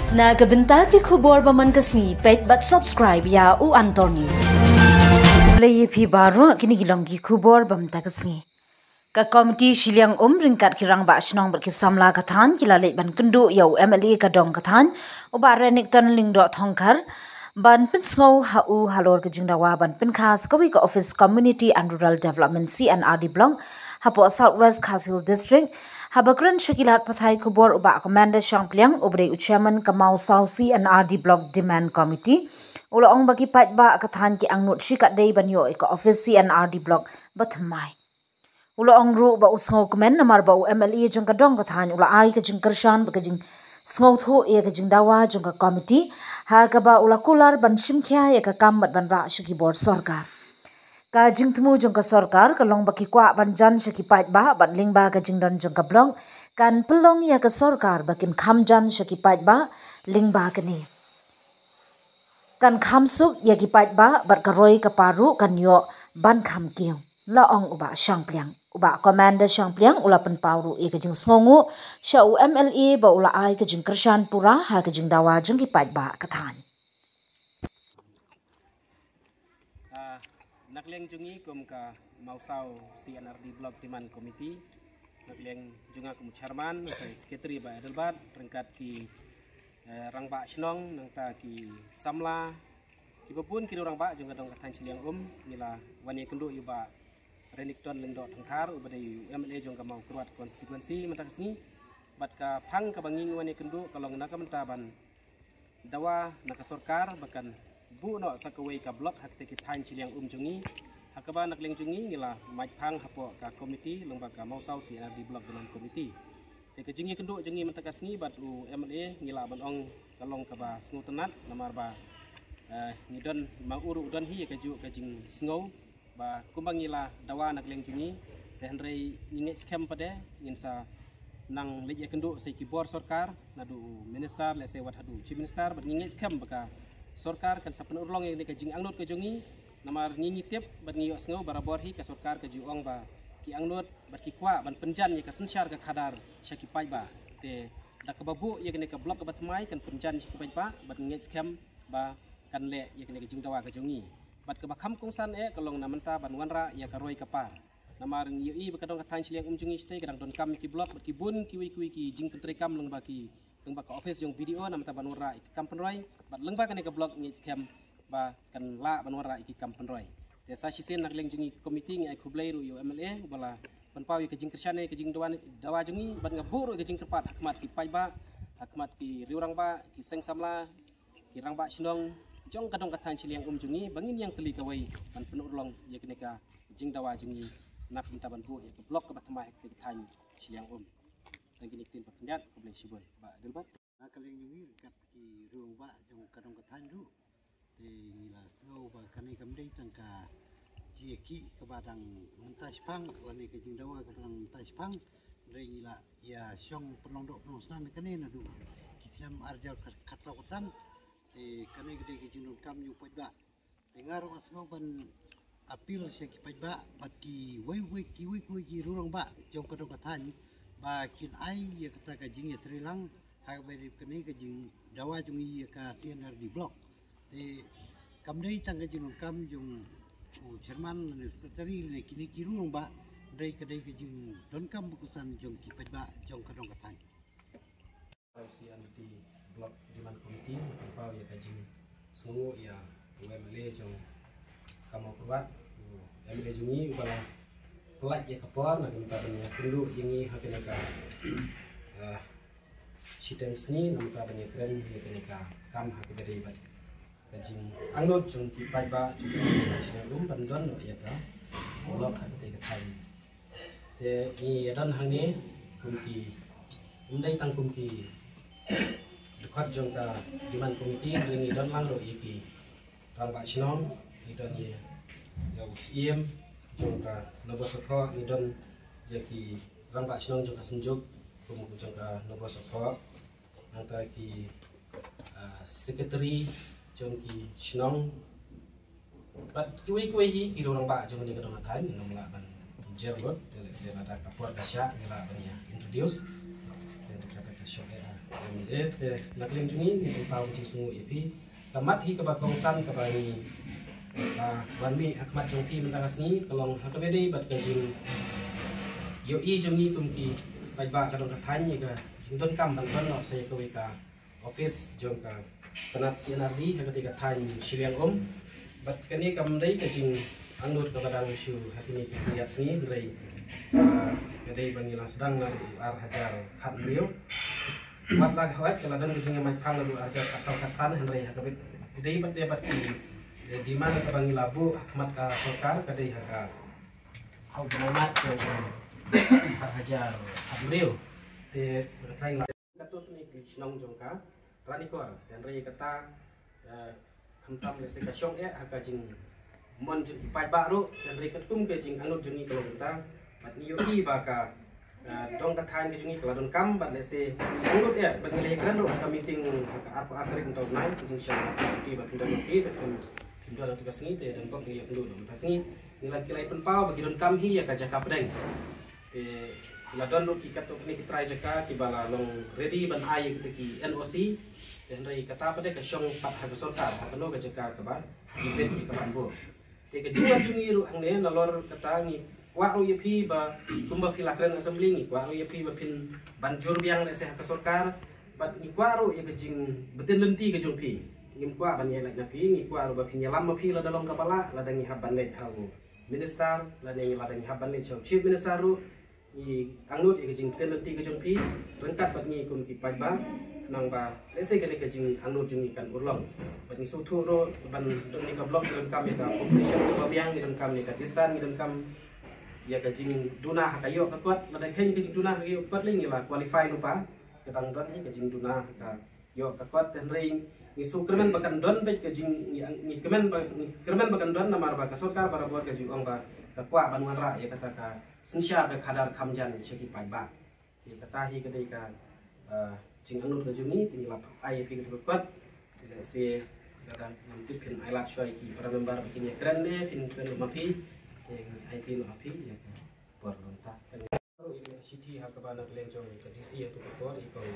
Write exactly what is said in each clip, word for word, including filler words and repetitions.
Na ka bynta ki khubor ba man ka sngi, peit bad subscribe ïa u Antor News. Khublei ïa phi baroh, kine ki long ki khubor ba man ka sngi. Ka komiti shiliang um ryngkat ki rangbah shnong bad ki samla ka thaiñ ki la leit ban kynduh ïa u M L A ka dong ka thaiñ, u Bah Renikton Lyngdoh Thongkhar, ban pynsngew ha u halor ka jingdawa ban pynkha sa kawei ka office Community and Rural Development, C and R D Block, hapoh South West Khasi Hills District. Haba kren sha ki lad pathai khubor u Bah Commander Shangpliang, uba dei u chairman ka Mawsaw C and R D Block Demand Committee, u la ong ba ki paidbah ka thaiñ ki angnud shikatdei ban ïoh ïa ka office C and R D Block ba thymmai. U la ong ruh ba u sngewkmen namar ba u M L A jong ka dong ka thaiñ u la ai ka jingkyrshan bad ka jingsngewthuh ïa ka jingdawa jong ka komiti, ha kaba u la kular ban shimkhia ïa ka kam bad ban rah sha ki bor sorkar. Ka jingthmu jong ka sorkar ka long ba ki kwah ban jan sha ki paidbah bad lyngba ka jingdon jong ka block, kan pynlong ïa ka sorkar ba kin kham jan sha ki paidbah lyngba kane. Kan kham suk ïa ki paidbah bad ka roi ka par ruh kan ïoh ban kham kiew, la ong u Bah Shangpliang. U Bah Commander Shangpliang u la pynpaw ruh ïa ka jingsngewnguh sha u M L A ba u la ai ka jingkyrshan pura ha ka jingdawa jong ki paidbah ka thaiñ. Ah, na ka liang jong ngi kum ka Mawsaw C and R D Block Demand Committee, na ka liang jong nga kum u chairman, ka secretary Bah Adelbert, ryngkat ki, eh, rangbah shnong, nangta ki samla, kiba bun ki rangbah jong ka dong ka thaiñ shiliang um, ngi la wan ïakynduh ïa u Bah Renikton Lyngdoh Thongkhar, uba dei u M L A jong ka Mawkyrwat constituency mynta ka sngi. Bad ka phang kaba ngi wan ïakynduh ka long na ka bynta ban dawa na ka sorkar ba kan buh noh sa kawei ka block ha kata ki thaiñ shiliang um jong ngi. Ha kaba na ka liang jong ngi ngi la mait phang hapoh ka komiti lyngba ka Mawsaw C and R D Block Demand Committee. Te ka jingïakynduh jong ngi mynta ka sngi bad u M L A ngi lah ban ong ka long kaba sngewtynnat namar ba, eh, ngi don ma u ruh u don hi ïa kajuh ka jingsngew ba kumba ngi la dawa na ka liang jong ngi, te hynrei ngi ngeit skhem pat de ngin sa nang leit ïakynduh sa ïa ki bor sorkar, naduh u minister lehse wat haduh u chief minister, bad ngi ngeit skhem ba ka sorkar kan sa pynurlong ïa kane ka jingangnud ka jong ngi, namar ngi ngi tip bad ngi ïohsngew barabor hi ka sorkar ka ju ong ba ki angnud bad ki kwah ban pynjan ïa ka synshar ka khadar sha ki paidbah. Te da kaba buh ïa kane ka block kaba thymmai kan pynjan sha ki paidbah, bad ngi ngeit skhem ba kan leh ïa kane ka jingdawa ka jong ngi. Bad kaba kham kongsan eh ka long na mynta ban wanrah ïa ka roi ka par. Namar ngi ïohi ba ka dong ka thaiñ shiliang um jong ngi shatei ka dang donkam ïa ki block bad ki bun kiwei kiwei ki jingpyntreikam lyngba ki, lyngba ka office jong B D O na mynta ban wanrah ïa ki kam pynroi, bad lyngba kane ka block ngi ngeit skhem ba kan lah ban wanrah ïa ki kam pynroi. Te sa shisien na ka liang jong ngi komiti ngi ai khublei ruh ïa u M L A uba la pynpaw ïa ka jingkyrshan ïa ka jingdawa, dawa jong ngi, bad nga buh ruh ïa ka jingkyrpad ha khmat ki paidbah, ha khmat ki riewrangbah, ki seng samla, ki rangbah shnong jong ka dong ka thaiñ shiliang um jong ngi ba ngin ïeng tylli kawei ban pynurlong ïa kane ka jingdawa jong ngi na ka bynta ban buh ïa ka block kaba thymmai ha ka thaiñ shiliang um. Tang kine ki ktien ba khyndiat, khublei shibun Bah Adelbert. Na ka liang jong ngi ryngkat ki riewrangbah jong ka dong ka thaiñ ruh, te ngi la sngew ba kane kam dei tang ka jingïakhih kaba dang mynta shipang lane ka jingdawa kaba dang mynta shipang. Hynrei ngi la ïa shong pynlong doh pynlong snam ïa kane naduh ki snem ar hajar khat, khatsaw khatsan. Te kane ka dei ka jingdonkam ïa u paidbah. Te nga ruh nga sngew ban appeal sha ki paidbah bad kiwei kiwei, kiwei kiwei ki riewrangbah jong ka dong ka thaiñ ba kin ai ïa kata ka jingïatreilang ha kaba ïadei bad kane ka jingdawa jong ngi ïa ka C and R D block. Te kam dei tang ka jingdonkam jong u chairman lane u secretary lane kine ki riewrangbah, hynrei ka dei ka jingdonkam ba kongsan jong ki paidbah jong ka dong ka thaiñ. C and R D Block Demand Committee, nga pynpaw ïa ka jingsngewnguh ïa u M L A jong ka Mawkyrwat, u M L A jong ngi uba la pyllait ïa ka por na ka bynta ban ïakynduh ïa ngi ha kane ka, eh, shiteng sngi na ka bynta ban ïakren ïa kane ka kam ha kaba dei bad ka jingangnud jong ki paidbah jong ka thaiñ shiliang um ban don noh ïa ka block ha katei ka thaiñ. Te ngi ïa don hangne kum ki, ym dei tang kum ki dkhot jong ka demand committee, hynrei ngi don lang ruh ïa ki rangbah shnong, ngi don ïa, ïa u Syiem jong ka Nabosathoh, ngi don ïa ki rangbah shnong jong ka Synjuk kum jong ka Nabosathoh, nangta ki, ah, secretary jong ki shnong, bad kiwei kiwei hi ki riewrangbah jong kane ka dong ka thaiñ, ngam lah ban jer lut, te lehse lada ka por ka shah ngi lah ban ïa introduce. Te da kata ka shong eh, ah, Te na ka liang jong ngi ngi pynpaw ka jingsngewnguh ïa phi. Ka mat hi kaba kongsan kaba ngi la wan mih ha khmat jong phi mynta ka sngi ka long ha kaba ïadei bad ka jingïohi jong ngi kum ki paidbah ka dong ka thaiñ ïa ka jingdonkam ban don noh sa ïa kawei ka office jong ka tnat C&RD ha kata ka thaiñ Shiliang Um. Bad kane kam dei ka jingangnud kaba dang shu ha kine ki ïat sngi hynrei ka dei ba ngi la sdang na u ar hajar khathynriew. Wat la hawat ka la don ka jingïamait phang na u ar hajar khatsaw khatsan hynrei ha kaba dei bad dei bad ki demand kaba ngi la buh ha khmat ka sorkar ka dei ha ka ha u bnai March jong u ar hajar khathynriew. Te ka trai la Katto katne ki shnong jong ka Ranikor. Te hynrei kata khamtam lehse ka shong eh ha ka jingmon jong ki paidbah ruh. Te hynrei katkum ka jingangnud jong ngi ka long kumta bad ngi ïohi ba ka dong ka thaiñ ka jong ngi ka la donkam bad lehse angnud eh bad ngi la ïakren ruh ha ka meeting ha ka arphew ar tarik mynta u bnai ka jingshisha ki ba pyndonkam ki te pyndonkam ka sngi te donkam ngi ïakren ruh mynta sngi. Ngi la ki la pynpaw ba ki donkam hi ïa ka jaka pdeng. Te la don ruh ki katto katne ki trai jaka kiba la long ready ban ai ïa kita ki N O C. Te hynrei kata pat de ka shong pat ha ka sorkar ha kano ka jaka kaba ki bit ki kaban buh. Te ka jingwan jong ngi ruh hangne nalor kata ngi kwah ruh ïa phi ba kumba phi la kren assembly ngi kwah ruh ïa phi ba phin ban jur biang lehse ha ka sorkar. Bad ngi kwah ruh ïa ka jingbtin lynti ka jong phi. Ngim kwah ban ïa lait na phi ngi kwah ruh ba phin ïalam ma phi lada long kaba lah lada ngi hap ban leit ha u minister lane lada ngi hap ban leit sha u chief minister ruh ngi angnud ïa ka jingbtin lynti ka jong phi ryngkat bad ngi kum ki paidbah khnang ba lehse kane ka jingangnud jong ngi kan urlong. Bad ngi sngewthuh ruh ban don ne ka block ngi donkam ïa ka population kaba biang ngi donkam ne ka distance ngi donkam ïa ka jingduna ha ka ïoh ka kot lada khein ka jingduna ha ka ïoh ka kot lei ngi la qualify lypa. Ka dang don hi ka jingduna ha ka ïoh ka kot te hynrei ngi shu kyrmen ba kan don bad ka jing ngi kyrmen ba ngi kyrmen ba kan don namar ba ka sorkar barabor ka jingong ba ka kwah ban wanrah ïa kata ka synshar ka khadar kham jan sha ki paidbah. Te kata hi ka dei ka jingangnud ka jong ngi te ngi la ai ïa phi ka kot. Te lehse lada ngam tip phin ai lad shuwa ïa ki para member ba kin ïakren ne phin kren ma phi. Te ngi ai ti ma phi ïa ka por mynta. Shithi ha kaba na ka liang jong ka D C ha tu ka por i kong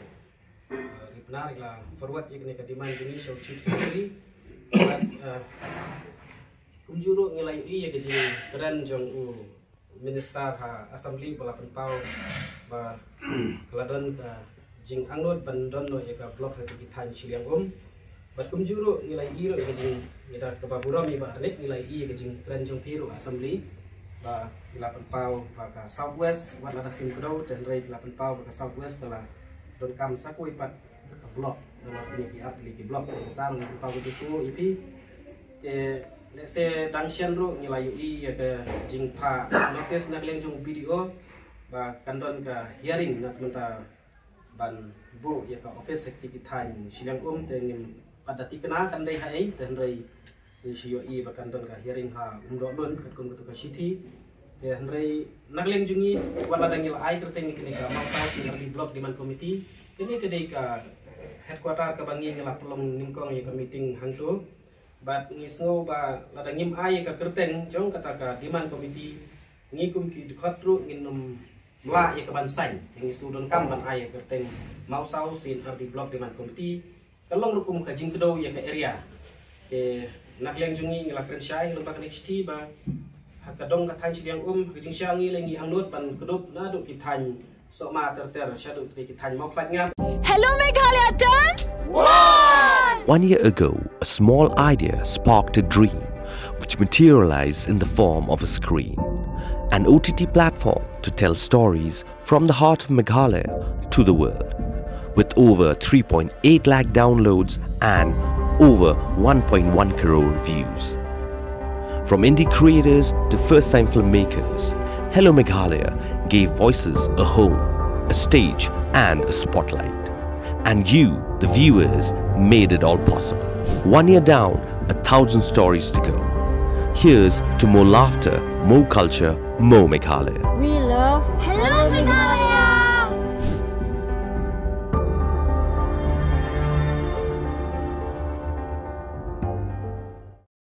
Ripnar i la forward ïa kane ka demand jong ngi sha u Chief Secretary. Kumjuh ruh ngi la ïohi ïa ka jingkren jong u Minister ha Assembly ba la pynpaw ba ka la don ka jingangnud ban don noh ïa ka block ha ki thaiñ Shiliang Um. Bad kumjuh ruh ngi la ïohi ruh ïa ka jing ngi da kaba burom ïa ba arnik ngi la ïohi ïa ka jingkren jong phi ruh Assembly ba ngi la pynpaw ba ka South West wat la da phin kdew te hynrei ngi la pynpaw ba ka South West ka la donkam sa kawei pat ka block da la phin ki ar ki block ka ta ngi pynpaw ka jingsu ïa phi. Te lehse dang shen ruh ngi la ïohi ïa ka jingphah notice na ka liang jong B D O ba kan don ka hearing na ka mynta ban buh ïa ka office ha ki thaiñ Shiliang Um te ngim pat da thikna kan dei ha ei te hynrei ngi shu ïohi ba kan don ka hearing ha Umdohlun katkum katu ka shithi. Te hynrei na ka liang jong ngi wat la dang ngi la ai kyrteng ïa kane ka Mawsaw C&RD Block Demand Committee kane ka dei ka headquarter kaba ngi ngi la pynlong nyngkong ïa ka meeting hangto. Bad ngi sngew ba lada ngim ai ïa ka kyrteng jong kata ka demand committee ngi kum ki dkhot ruh ngin ym lah ïa ka ban sign. Te ngi sngew donkam ban ai ïa ka kyrteng Mawsaw C&RD Block Demand Committee. Ka long ruh kum ka jingkdew ïa ka area. Te na ka liang jong ngi ngi la kren shai lyngba kane ka shithi ba ha ka dong ka thaiñ Shiliang Um ha ka jingshisha ngi lei ngi angnud ban kdup naduh ki thaiñ Sohma ter ter shaduh ki thaiñ Mawkhlaiñ Ngap. Hello Meghalaya turns one! One year ago, a small idea sparked a dream which materialized in the form of a screen, an O T T platform to tell stories from the heart of Meghalaya to the world. With over three point eight lakh downloads and over one point one crore views. From indie creators to first time filmmakers, Hello Meghalaya gave voices a home, a stage, and a spotlight. And you, the viewers, made it all possible. One year down, a thousand stories to go. Here's to more laughter, more culture, more Meghalaya. We love Hello Meghalaya!